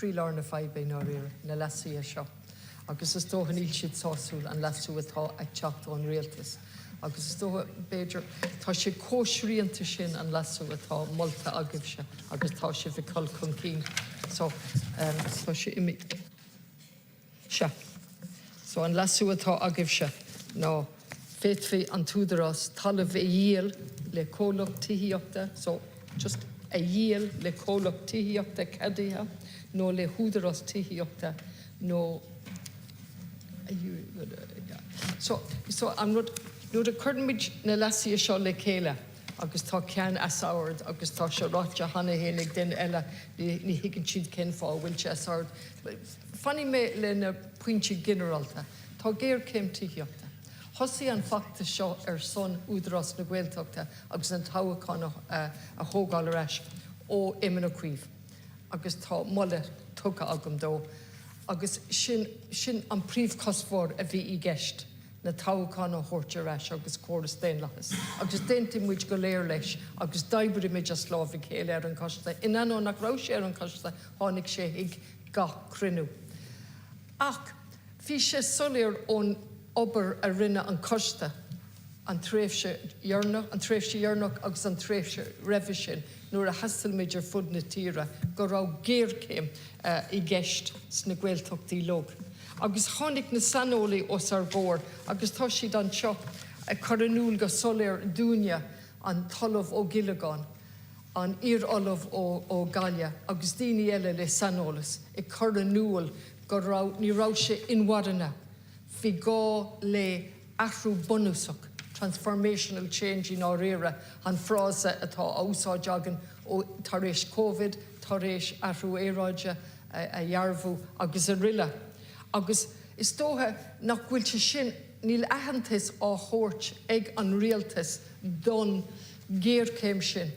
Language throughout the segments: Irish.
Croílár na faidhbe i ndáiríre, na leasuithe seo. Agus is dócha níl siad sásúil an leasú atá ag teacht ón rialtas. Agus is dócha, b'fhéidir, tá sé chomh srianta sin an leasú atá molta agaibhse agus tá sibh ag cul chun cinn. So, tá sé imithe. Sea. So an leasú atá agaibhse ná féadfaidh an tÚdarás talamh a dhíol le comhlacht tithíochta, so just a dhíol le comhlacht tithíochta ceadaithe nó le húdarás tithíochta nó so, so an rud, nuair a chuireann muid na leasuithe seo le chéile agus tá ceann as ord agus tá sé ráite cheana féin ag duine eile, ní thuigeann siad cén fáth a bhfuil sé as ord. Fanfaidh mé le na pointí ginearálta. Tá géarchéim tithíochta. Thosaigh an feachtas seo ar son Údarás na Gaeltachta agus na toghcháin a thógáil ar ais ó Éamon Ó Cuív agus tá moladh tugtha agam dó agus sin sin an príomhchuspóir a bhí i gceist, na toghcháin a thabhairt ar ais agus córas daonlathais. Agus d'aontaigh muid go léir leis agus d'oibrigh muid as lámh a chéile ar an choiste. In ainneoin nach raibh sé ar an choiste, tháinig sé chuig gach cruinniú. Ach bhí sé soiléir ón obair a rinne an coiste an tréimhse dheireanach, an tréimhse dheireanach agus an tréimhse roimhe sin nuair a thaistil muid ar fud na tíre go raibh géarchéim i gceist sna Gaeltachtaí uilig. Agus tháinig na saineolaí os ár gcomhair agus tá siad anseo ag cur in iúl go soiléir dúinne, an tOllamh Ó Giollagáin, an iar-Ollamh Ó Gaill agus daoine eile le saineolas ag cur in iúl go raibh, ní raibh sé inmharthana, bhí gá le athrú bunúsach, transformational change i ndáiríre, an frása atá á úsáid againn ó tar éis Covid, tar éis athrú aeráide a dhearbhú agus aroile. Agus is dócha nach bhfuil sé sin, níl aitheantas á thabhairt ag an rialtas don ghéarchéim sin.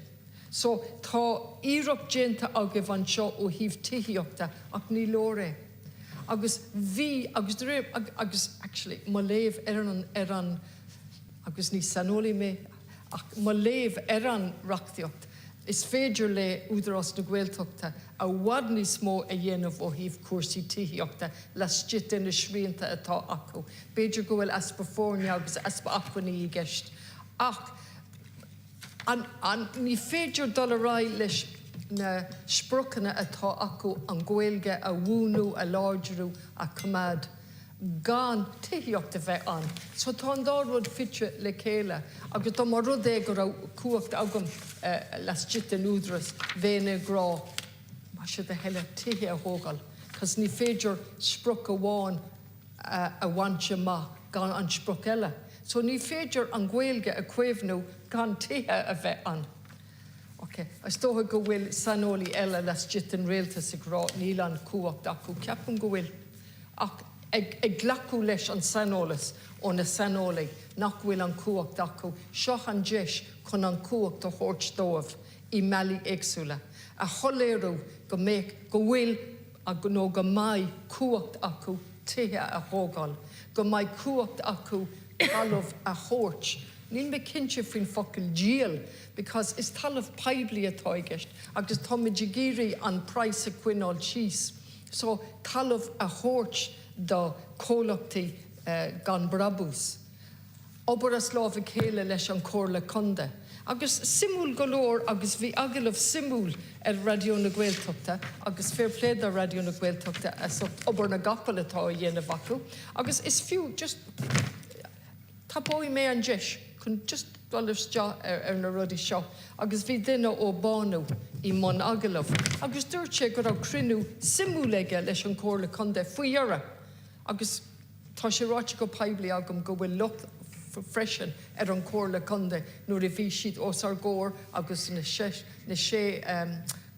So, tá iarracht déanta agaibh anseo ó thaobh tithíochta ach ní leor é. Agus bhí, agus de réir, agus actually mo léamh ar an, ar an, agus ní saineolaí mé, ach mo léamh ar an reachtaíocht, is féidir le Údarás na Gaeltachta i bhfad níos mó a dhéanamh ó thaobh cúrsaí tithíochta laistigh de na srianta atá acu. B'fhéidir go bhfuil easpa foirne agus easpa acmhainní i gceist ach an, an, ní féidir dul ar aghaidh leis na spriocanna atá acu an Ghaeilge a bhuanú, a láidriú, a choimeád gan tithíocht a bheith ann. So tá an dá rud fite le chéile agus dá mba rud é go raibh cumhacht agam laistigh den Údarás bheinn ag rá más é do thoil é tithe a thógáil cos ní féidir sprioc amháin a bhaint amach gan an sprioc eile. So ní féidir an Ghaeilge a chaomhnú gan tithe a bheith ann. Ok, is dócha go bhfuil saineolaí eile laistigh den rialtas ag rá níl an chumhacht acu. Ceapaim go bhfuil. Ach ag ag glacadh leis an saineolas ó na saineolaí nach bhfuil an chumhacht acu, seo an deis chun an chumhacht a thabhairt dóibh i mbealaí éagsúla, a shoiléiriú go mbeadh, go bhfuil nó go mbeidh cumhacht acu tithe a thógáil, go mbeidh cumhacht acu talamh a thabhairt, níl mé cinnte faoin focal díol because is talamh poiblí atá i gceist agus táimid ag iarraidh an praghas a choinneáil síos, so talamh a thabhairt do chomhlachtaí gan brabús. Obair as lámh a chéile leis an Chomhairle Contae. Agus suimiúil go leor agus bhí agallamh suimiúil ar Raidió na Gaeltachta agus fair play do Raidió na Gaeltachta as ucht obair na gcapall atá á dhéanamh acu agus is fiú just tapóidh mé an deis chun just dul isteach ar na rudaí seo agus bhí duine ó Bánú i mbun agallamh agus dúirt sé go raibh cruinniú suimiúil aige leis an Chomhairle Contae faoi dheireadh agus Tá sé ráite go poiblí agam go bhfuil locht freisin ar an Chomhairle Contae nuair a bhí siad os ár gcomhair agus na na sé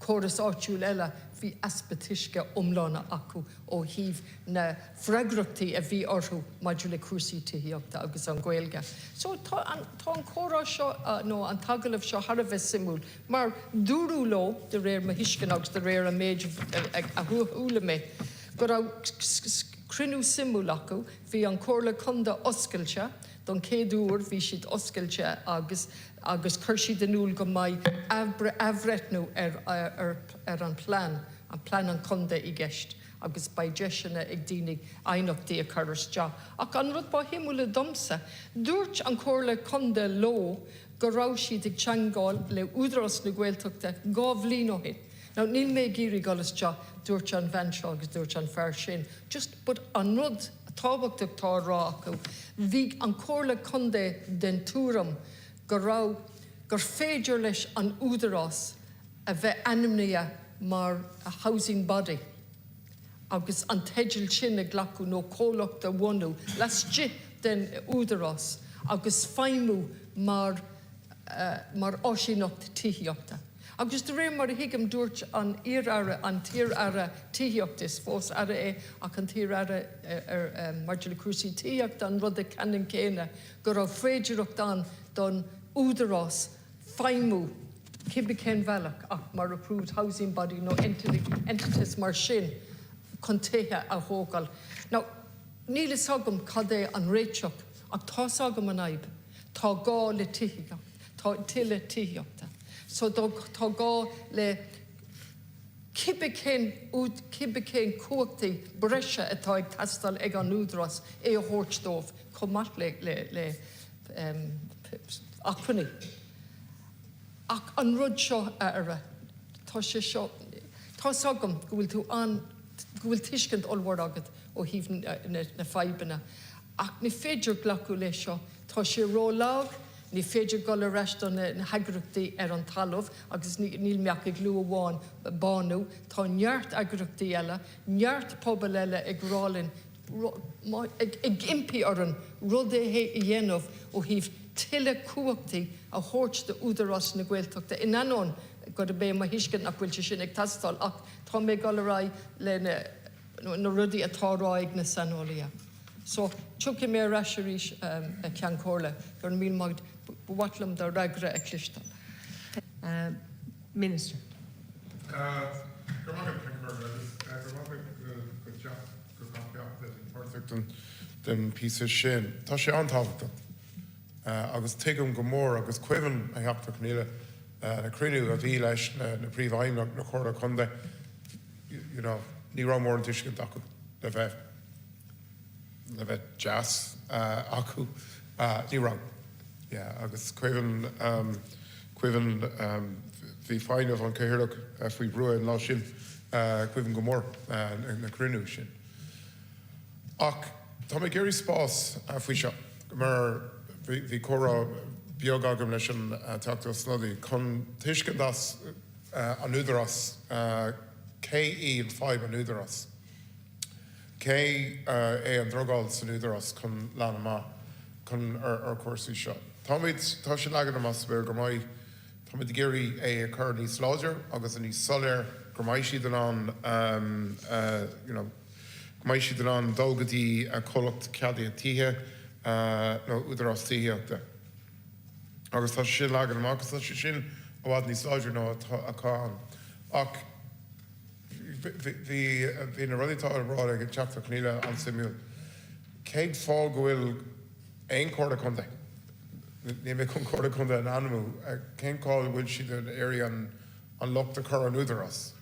chóras áitiúil eile bhí easpa tuisce iomlána acu ó thaobh na freagrachtaí a bhí orthu maidir le cúrsaí tithíochta agus an Ghaeilge. So tá an tá an comhrá seo nó an t-agallamh seo thar a bheith suimiúil mar dúradh leo de réir mo thuisceana agus de réir an méid a chuala mé go raibh cruinniú suimiúil acu. Bhí an Chomhairle Contae oscailte, don chéad uair bhí siad oscailte agus. agus chuir siad in iúl go mbeidh athbhreithniú ar ar an plean, an plean an chontae i gceist agus beidh deiseanna ag daoine aighneachtaí a chur isteach. Ach an rud ba shuimiúla domsa, dúirt an Chomhairle Contae leo go raibh siad ag teangmháil le Údarás na Gaeltachta 2 bhliain ó shin. Now níl mé ag iarraidh dul isteach, dúirt an bhean seo agus dúirt an fear sin, just, but an rud tábhachtach atá á rá acu, bhí an Chomhairle Contae den tuairim go raibh, gur féidir leis an Údarás a bheith ainmnithe mar housing body agus an teideal sin a ghlacadh nó comhlacht a bhunú laistigh den Údarás agus feidhmiú mar mar áisíneacht tithíochta. Agus de réir mar a thuigim, dúirt an iar-aire, an t-iar-aire tithíochta, is fós aire é, ach an t-iar-aire ar maidir le cúrsaí tithíochta, an rud ceannann céanna, go raibh féidearthacht ann don Údarás feidhmiú cibé cén bhealach ach mar approved housing body nó eintiteas mar sin chun tithe a thógáil. Now, níl fhios agam cad é an réiteach ach tá's agam an fhadhb. Tá gá le tithíocht. Tá tuilleadh tithíochta. So tá gá le cibé cén cibé cén cumhachtaí breise atá ag teastáil ag an Údarás é a thabhairt dóibh chomh maith le le le acmhainní. Ach an rud seo, a Aire, tá sé seo, tá's agam go bhfuil tú an, go bhfuil tuiscint ollmhór agat ó thaobh na fadhbanna, ach ní féidir glacadh leis seo. Tá sé ró-lag, ní féidir dul ar ais do na heagraíochtaí ar an talamh, agus níl mé ach ag lua amháin, Bánú, tá neart eagraíochtaí eile, neart pobail eile ag rá linn, ag impí orainn rud a dhéanamh ó thaobh tuilleadh cumhachtaí a thabhairt d'Údarás na Gaeltachta, in ainneoin gurb é mo thuiscint nach bhfuil sé sin ag teastáil ach tá mé ag dul ar aghaidh le na rudaí atá á rá ag na saineolaithe. So, tiocfaidh mé ar ais arís, a Cheann Comhairle, go raibh míle maith agat, ba mhaith liom do fhreagra a chloisteáil. Minister. Go raibh maith agat, a Cheann Comhairle, agus go raibh maith agat go go gach Teachta a bhí páirteach den phíosa sin. Tá sé an-tábhachtach agus tuigim go mór agus cuimhin, a Theachta Conghaile, na cruinniú a bhí leis na príomhfheidhmeannaigh na Comhairle Contae, you know, ní raibh mórán tuiscint acu le bheith le bheith deas acu. Ní raibh. Yeah, agus cuimhin, cuimhin, bhí foighne an Chathaoirleach faoi bhrú an lá sin, cuimhin go mór na cruinniú sin. Ach tá mé ag iarraidh spás faoi seo, mar bhí comhrá beag agam leis an Teachta Ó Snodaigh chun tuiscint as an Údarás, cé í an fadhb an Údarás. Cé é an drogall san Údarás chun lean amach chun ar chúrsaí seo? Táimid, tá sé leagan amach sa Bhille go mbeidh, táimid ag iarraidh é a chur níos láidir agus níos soiléir go mbeidh siad in ann you know go mbeidh siad in ann dul go dtí comhlacht ceadaithe tithe nó údarás tithíochta. Agus tá sé sin leagan amach agus tá sé sin i bhfad níos láidre ná atá atá ann. Ach. Bhí na rudaí atá á rá ag an Teachta Ó Conghaile an-suimiúil. Cén fáth go bhfuil aon Chomhairle Contae, níl mé chun Comhairle Contae a ainmniú, cén fáth go bhfuil siad ag iarraidh an locht a chur ar an Údarás?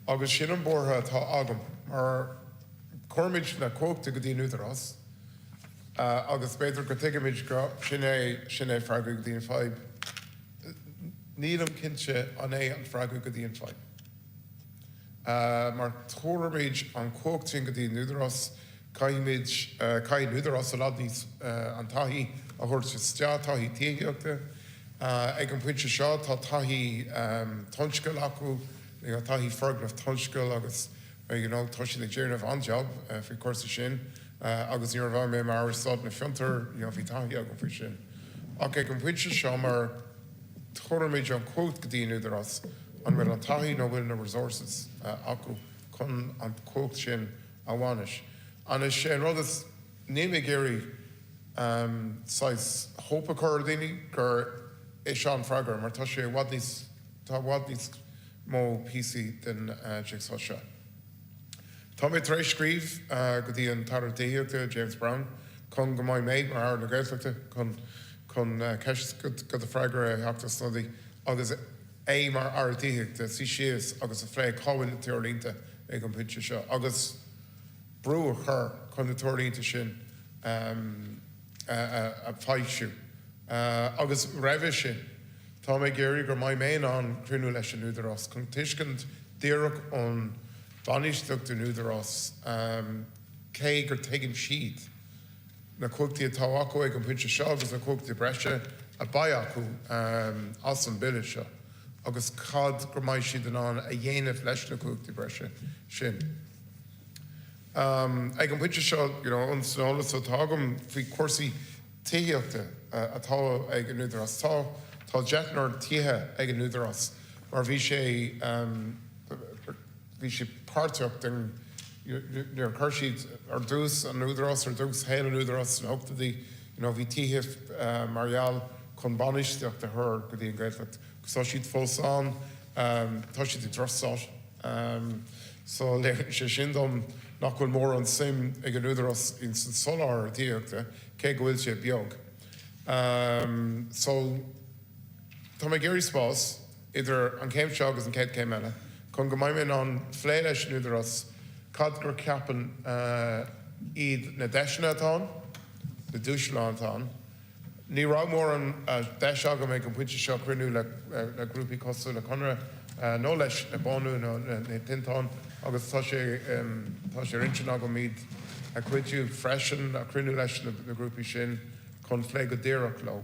Agus sin an buartha atá agam mar cuirimid na cumhachtaí go dtí an Údarás agus b'fhéidir go tuigimid go sin é sin é freagra go dtí an fadhb. Nílim cinnte an é an freagra go dtí an fadhb. Mar tabharfaimid an chumhacht sin go dtí an Údarás, caithfimid, caithfidh an Údarás a lán níos, an taithí a thabhairt isteach, taithí tithíochta. Ag an bpointe seo tá taithí tionscail acu, taithí foirgneamh tionscail agus you know tá siad ag déanamh an-jab faoi chúrsaí sin agus nuair a bhí mé mar Aire Stáit na Fiontar, you know bhí taithí agam faoi sin. Ach ag an bpointe seo mar tabharfaimid an chumhacht go dtí an Údarás, an bhfuil an taithí nó bhfuil na resources acu chun an chumhacht sin a bhainis. Anois sé an rud is, níl mé ag iarraidh saghas hope a chur ar dhaoine gur é seo an freagra mar tá sé i bhfad níos, tá i bhfad níos mó píosaí den jigsaw seo. Tá mé tar éis scríobh go dtí an tAire Tithíochta, James Browne, chun go mbeidh mé, mar Aire na Gaeltachta, chun. Chun ceist go do freagra, a Theachta Snodaigh, agus é mar Aire Tithíochta, suí síos agus a phlé cá bhfuil na treoirlínte ag an bpointe seo agus brú a chur chun na treoirlínte sin a foilsiú. Agus roimhe sin, tá mé ag iarraidh go mbeidh mé in ann cruinniú leis an Údarás chun tuiscint díreach ón bhainistíocht den Údarás cé gur tuigeann siad na cumhachtaí atá acu ag an bpointe seo agus na cumhachtaí breise a beidh acu as an Bille seo agus cad go mbeidh siad in ann a dhéanamh leis na cumhachtaí breise sin. Ag an bpointe seo, you know, an eolas atá agam faoi chúrsaí tithíochta atá ag an Údarás, tá tá deichniúr tithe ag an Údarás mar bhí sé, Bhí sé páirteach den, nuair a chuir siad ar dtús an Údarás, ar dtús shaol an Údarás sna hochtóidí, you know bhí tithe mar gheall chun bainistíocht a chur go dtí an Ghaeltacht agus tá siad fós ann, tá siad i drochstát. So léiríonn sé sin dom nach bhfuil mórán suim ag an Údarás ins an soláthar tithíochta, cé go bhfuil sé beag. So tá mé ag iarraidh spás. idir an chéim seo agus an chéad chéim eile, chun go mbeidh mé in ann phlé leis an Údarás cad gur ceapann iad na deiseanna atá ann, na dúshláin atá ann. Ní raibh mórán deis agam ag an bpointe seo cruinniú le grúpaí cosúil le Conradh nó leis na Bánú nó na Tinteán agus tá sé tá sé ar intinn agam iad a chuidiú freisin a chruinniú leis na grúpaí sin chun phlé go díreach leo.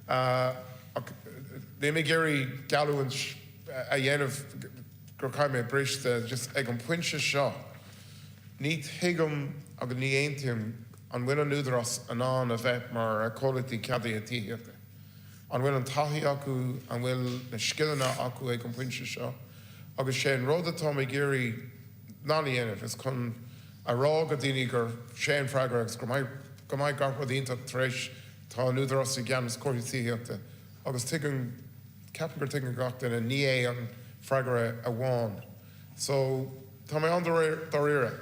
Ach níl mé ag iarraidh geallúint a dhéanamh gur caithfidh mé briste. Just ag an pointe seo, ní tuigim agus ní aontaím an bhfuil an Údarás in ann a bheith mar chomhlachtaí ceadaithe tithíochta. An bhfuil an taithí acu, an bhfuil na scileanna acu ag an pointe seo? Agus sé an rud atá mé ag iarraidh in ann a dhéanamh is chun a rá go daoine gur sé an freagra agus go mbeidh go mbeidh gach rud iontach tar éis Tá an Údarás i gceannas cúrsaí tithíochta agus tuigeann, ceapaim gur tuigeann gach duine, ní é an freagra amháin. So, tá mé an-dáiríre,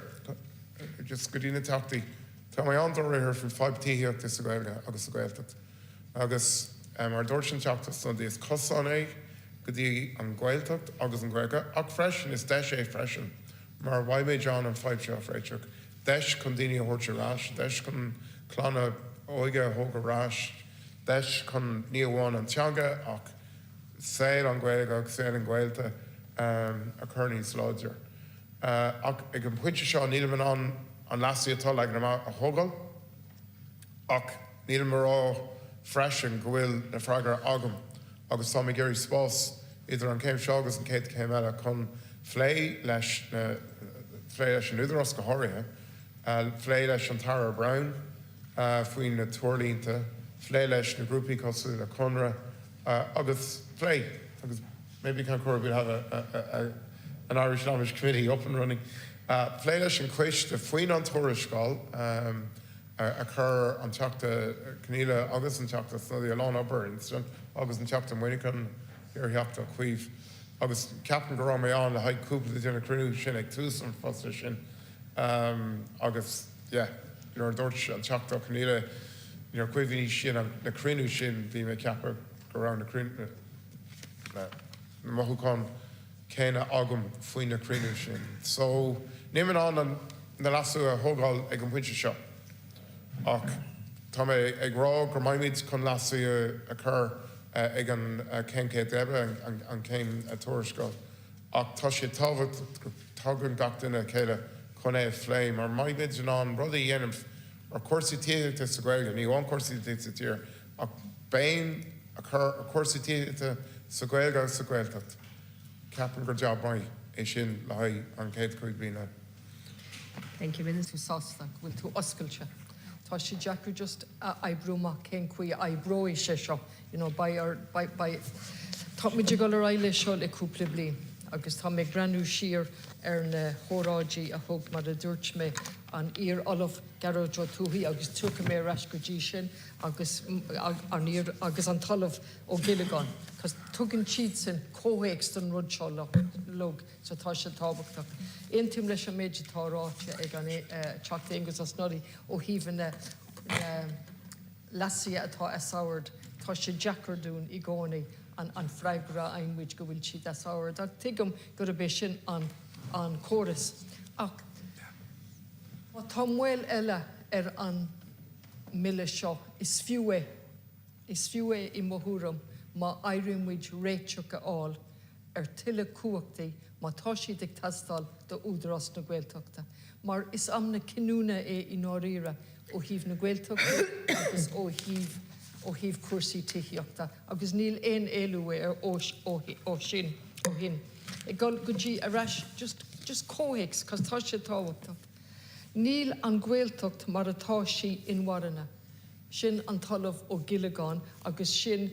just go dtí na Teachtaí, tá mé an-dáiríre faoin fadhb tithíochta sa Ghaeilge agus sa Ghaeltacht. Agus mar a dúirt an Teachta Snodaigh, is cosán é go dtí an Ghaeltacht agus an Ghaeilge ach freisin is deis é freisin mar beimid in ann an fadhb seo a réiteach. Deis chun daoine a thabhairt ar ais, deis chun clanna óige a thóg ar ais, deis chun ní amháin an teanga ach saol an Ghaeilge agus saol an Ghaelta a chur níos láidre. Ach ag an bpointe seo nílim in ann an leasú atá leagtha amach a thógáil ach nílim a rá freisin go bhfuil na freagra agam agus táim ag iarraidh spás idir an chéim seo agus an chéad chéim eile chun phlé leis na, phlé leis an Údarás go háirithe, phlé leis an tAire Browne faoi na treoirlínte, phlé leis na grúpaí cosúil le Conradh agus phlé agus maybe Conchúr we'll have a, a, a, an Irish Language Committee up and running, phlé leis an choiste faoin an tuarascáil a chuir an Teachta Conghaile agus an Teachta Snodaigh a lán obair insan agus an Teachta Moynihan, iar-Theachta Ó Cuív. Agus ceapaim go raibh mé ann le haghaidh cúpla de na cruinnithe sin ag tús an phróisis sin agus yeah nuair a dúirt an Teachta Ó Conghaile níor chuimhnigh sí ar na cruinniú sin bhí mé ag ceapadh go raibh na cruinnithe na mothúcháin céanna agam faoi na cruinniú sin. So níl mé in ann an na leasú a thógáil ag an bpointe seo ach tá mé ag rá go mbeimid chun leasú a chur ag an chéim chéad eile, an chéim tuarascáil, ach tá sé tábhachtach go dtagann gach duine le chéile chun é a phlé mar beimid in ann rud a dhéanamh ar chúrsaí tithíochta sa Ghaeilge, ní amháin cúrsaí tithíochta sa tír, ach béim a chur ar chúrsaí tithíochta sa Ghaeilge agus sa Ghaeltacht. Ceapaim gur jab maith é sin le haghaidh an chéad chúig bliana. Thank you, Minister. tú sásta, go bhfuil tú oscailte. Tá sé deacair just a oibriú amach cén chaoi a oibreoidh sé seo, you know, beidh ar, beidh, beidh, tá muid ag dul ar aghaidh leis seo le cúpla bliain agus tá mé ag breathnú siar ar na hóráidí a thug, mar a dúirt mé, an iar-Ollamh Gearóid Ó Tuathaigh agus tiocfaidh mé ar ais go dtí sin agus an iar, agus an tOllamh Ó Giollagáin, 'cause tugann siadsan comhthéacs don rud seo uilig. So tá sé tábhachtach. Aontaím leis an méid atá ráite ag an Teachta Aengus Ó Snodaigh ó thaobh na Leasuithe atá as ord, tá sé deacair dúinn i gcónaí an freagra a fhaigheann muid go bhfuil siad as ord, ach tuigim gurb é sin an córas. Ach má tá moill eile ar an mBille seo, is fiú é. Is fiú é i mo thuairim má éiríonn muid réiteach a fháil ar tuilleadh cumhachtaí má tá siad ag teastáil do Údarás na Gaeltachta, mar is am na cinniúna é i ndáiríre ó thaobh na Gaeltachta agus ó thaobh ó thaobh cúrsaí tithíochta agus níl aon éalú air ó ó sin ó shin. Ag dul go dtí ar ais just just comhthéacs cos tá sé tábhachtach. Níl an Ghaeltacht mar atá sí inmharthana. Sin an tOllamh Ó Giollagáin agus sin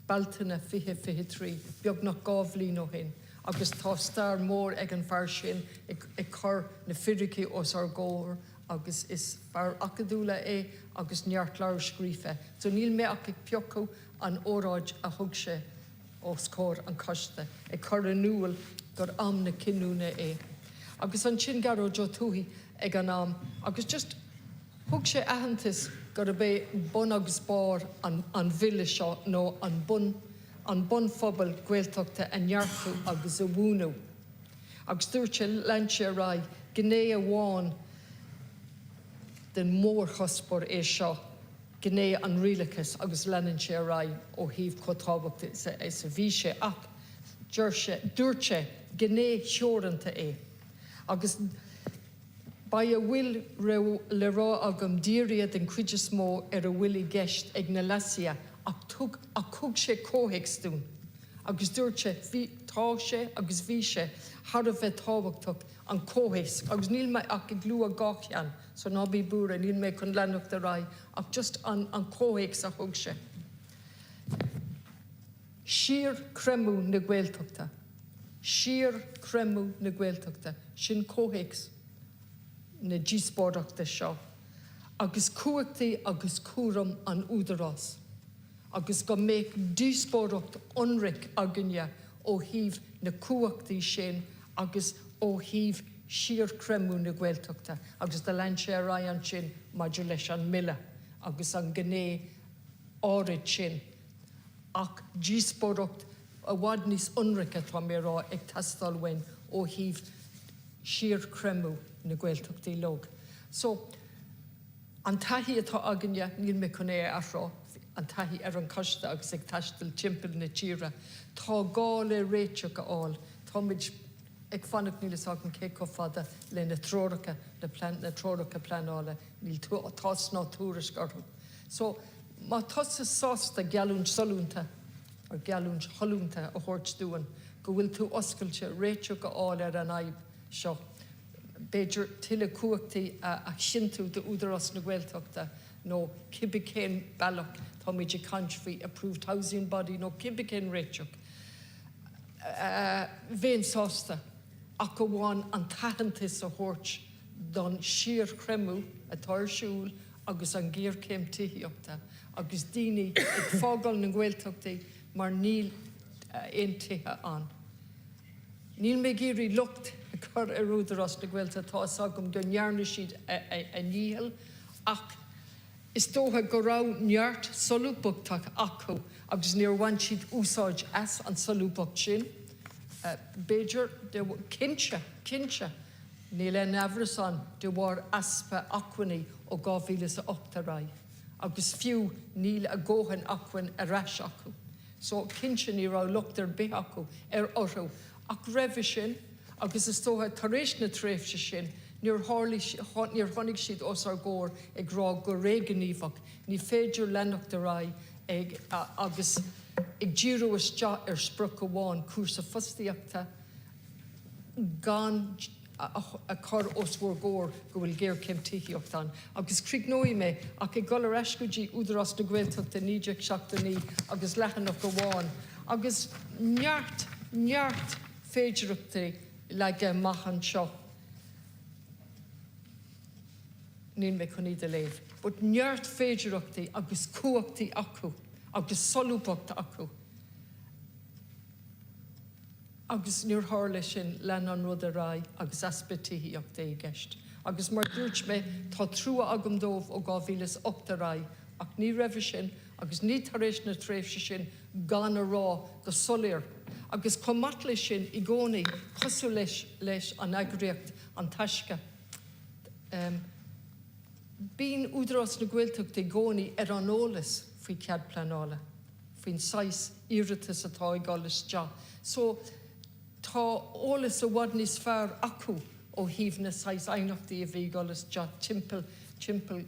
Bealtaine 2023, beagnach 2 bhliain ó shin, agus tá stair mhór ag an bhfear sin ag cur na fíricí os ár gcomhair agus is fear acadúla é agus neart leabhar scríofa so níl mé ach ag piocadh an óráid a thug sé os comhair an choiste ag cur in iúl gur am na cinniúna é. Agus ansin Gearóid Ó Tuathaigh ag an am agus just. Thug sé aitheantas gurb é bun agus barr an Bhille seo ná an bun an bunphobal Gaeltachta a neartú agus a bhuanú. Agus dúirt sé, lean sé ar aghaidh, gné amháin den mhórchuspóir é seo, gné an rialachais agus leanann sé ar aghaidh ó thaobh chomh tábhachtach is a bhí sé ach deir sé, dúirt sé, gné theoranta é agus. Beidh a bhfuil le rá agam dírithe den chuid is mó ar a bhfuil i gceist ag na leasuithe ach thug ach thug sé comhthéacs dúinn agus dúirt sé bhí tá sé agus bhí sé thar a bheith tábhachtach an comhthéacs agus níl mé ach ag lua dhá cheann so ná bí buartha níl mé chun leanacht ar aghaidh ach just an an comhthéacs a thug sé. Síorchreimeadh na Gaeltachta. Síorchreimeadh na Gaeltachta, sin comhthéacs na díospóireachta seo, agus cumhachtaí agus cúram an Údarás, agus go mbeadh díospóireacht ionraic againne ó thaobh na cumhachtaí sin agus ó thaobh síorchreimeadh na Gaeltachta, agus do lean sé ar aghaidh ansin maidir leis an mBille agus an ghné áirid sin. Ach díospóireacht i bhfad níos ionraice, tá mé a rá, ag teastáil uainn ó thaobh síorchreimeadh na Gaeltachtaí uilig. So, an taithí atá againne, níl mé chun é a athrá, an taithí ar an choiste agus ag taisteal timpeall na tíre, tá gá le réiteach a fháil. Táimid ag fanacht níl fhios agam cé chomh fada le na treoracha, na treoracha pleanála, níl tásc ná tuairisc orthu. So, má tá tusa sásta geallúint sollúnta, or geallúint shollúnta a thabhairt dúinn go bhfuil tú oscailte réiteach a fháil ar an fhadhb seo, b'fhéidir tuilleadh cumhachtaí a chinntiú d'Údarás na Gaeltachta nó cibé cén bealach, táimid ag caint faoi approved housing body nó cibé cén réiteach, bheinn sásta ach amháin an t-aitheantas a thabhairt don síorchreimeadh atá ar siúl agus an ghéarchéim tithíochta agus daoine ag fágáil na nGaeltachtaí mar níl aon tithe ann. Níl mé ag iarraidh locht a chur ar Údarás na Gaeltachta, tá fhios agam go ndearna siad a ndícheall ach is dócha go raibh neart solúbthachta acu agus níor bhain siad úsáid as an solúbthacht sin, b'fhéidir, cinnte, cinnte. Níl aon amhras ann, de bharr easpa acmhainní ó 2008 ar aghaidh, agus fiú níl a ndóthain acmhainn ar ais acu. So, cinnte ní raibh locht ar bith acu ar orthu, ach roimhe sin, agus is dócha tar éis na tréimhse sin, níor tharlaigh, níor tháinig siad os ár gcomhair ag rá go réghníomhach, ní féidir leanacht ar aghaidh ag agus ag díriú isteach ar sprioc amháin, cúrsa fostaíochta, gan a chur os bhur gcomhair go bhfuil géarchéim tithíochta ann. Agus críochnóidh mé, ach ag dul ar ais go dtí Údarás na Gaeltachta 1979 agus leathanach amháin, agus neart, neart féidearthachtaí leagtha amach anseo, níl mé chun iad a léamh, but neart féidearthachtaí agus cumhachtaí acu agus solúbthacht acu. Agus níor tharla sin, lean an rud ar aghaidh agus easpa tithíochta i gceist. Agus mar dúirt mé, tá trua agam dóibh ó 2008 ar aghaidh. Ach ní roimhe sin agus ní tar éis na tréimhse sin gan a rá go soiléir. Agus chomh maith leis sin, i gcónaí, cosúil leis leis an eagraíocht An Taisce, bíonn Údarás na Gaeltachta i gcónaí ar an eolas faoi chead pleanála, faoin saghas iarratas atá ag dul isteach. So, tá eolas i bhfad níos fearr acu ó thaobh na saghas aighneachtaí a bhí ag dul isteach timpeall timpeall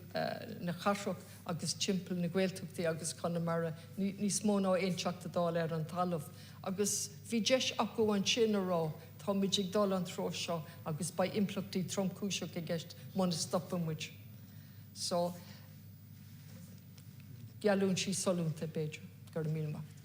na cathrach agus timpeall na Gaeltachtaí agus Conamara, níos mó ná aon Teachta Dála ar an talamh. Agus bhí deis acu ansin a rá, tá muid ag dul an treo seo agus beidh impleachtaí tromchúiseach i gceist muna stopann muid. So, geallúintí sollúnta, b'fhéidir. Go raibh míle maith.